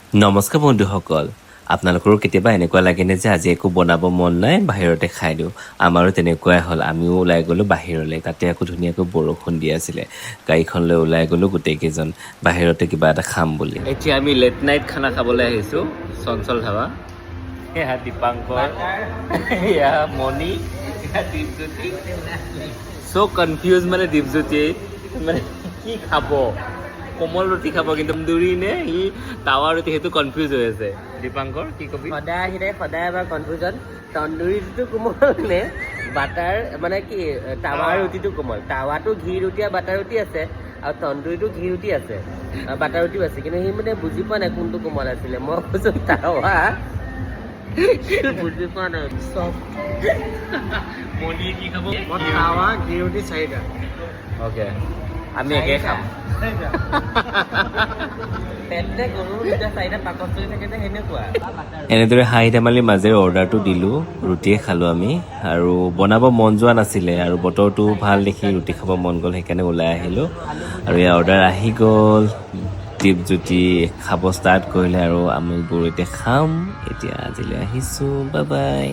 নমস্কাৰ বন্ধুসকল, আপোনালোকৰো কেতিয়াবা এনেকুৱা লাগেনে যে আজি একো বনাব মন নাই, বাহিৰতে খাই দিওঁ? আমাৰো তেনেকুৱাই হ'ল। আমিও ওলাই গ'লোঁ বাহিৰলৈ। তাতে আকৌ ধুনীয়াকৈ বৰষুণ দি আছিলে। গাড়ীখন লৈ ওলাই গ'লোঁ গোটেইকেইজন বাহিৰতে কিবা এটা খাম বুলি। এতিয়া আমি লেট নাইট খানা খাবলৈ আহিছোঁ চঞ্চল ধাবা। এয়া দীপাংকৰ, এয়া মণি, এয়া দীপজ্যোতি। চ' কনফিউজ, মানে দীপজ্যোতিয়ে মানে কি খাব, কোমল ৰুটি খাব কিন্তু তন্দুৰী নে সি টাৱা ৰুটি, সেইটো কনফিউজ হৈ আছে। দীপাংকৰ, কি কবি? সদায় আহিলে সদায় এবাৰ কনফিউজন, তন্দুৰীটো কোমল নে বাটাৰ, মানে কি টাৱা ৰুটিটো কোমল। টাৱাটো ঘি ৰুটি আৰু বাটাৰ ৰুটি আছে আৰু তন্দুৰীটো ঘি ৰুটি আছে আৰু বাটাৰ ৰুটিও আছে, কিন্তু সি মানে বুজি পোৱা নাই কোনটো কোমল আছিলে। মই কৈছো টাৱা, বুজি পোৱা নাই চব। মণিয়ে কি খাব? মই টাৱা ঘি ৰুটি চাৰিটা। অ'কে, আমি একে খাম। পেট গৰু দুটা চাৰিটা পাকত চলি থাকে যে সেনেকুৱা। এনেদৰে হাঁহি ধেমালিৰ মাজেৰে অৰ্ডাৰটো দিলোঁ। ৰুটিয়ে খালোঁ আমি আৰু বনাব মন যোৱা নাছিলে আৰু বতৰটো ভাল দেখি ৰুটি খাব মন গ'ল, সেইকাৰণে ওলাই আহিলোঁ। আৰু ইয়াৰ অৰ্ডাৰ আহি গ'ল। দীপজ্যোতি খাব ষ্টাৰ্ট কৰিলে আৰু আমিবোৰ এতিয়া খাম। এতিয়া আজিলৈ আহিছোঁ, বাই বাই।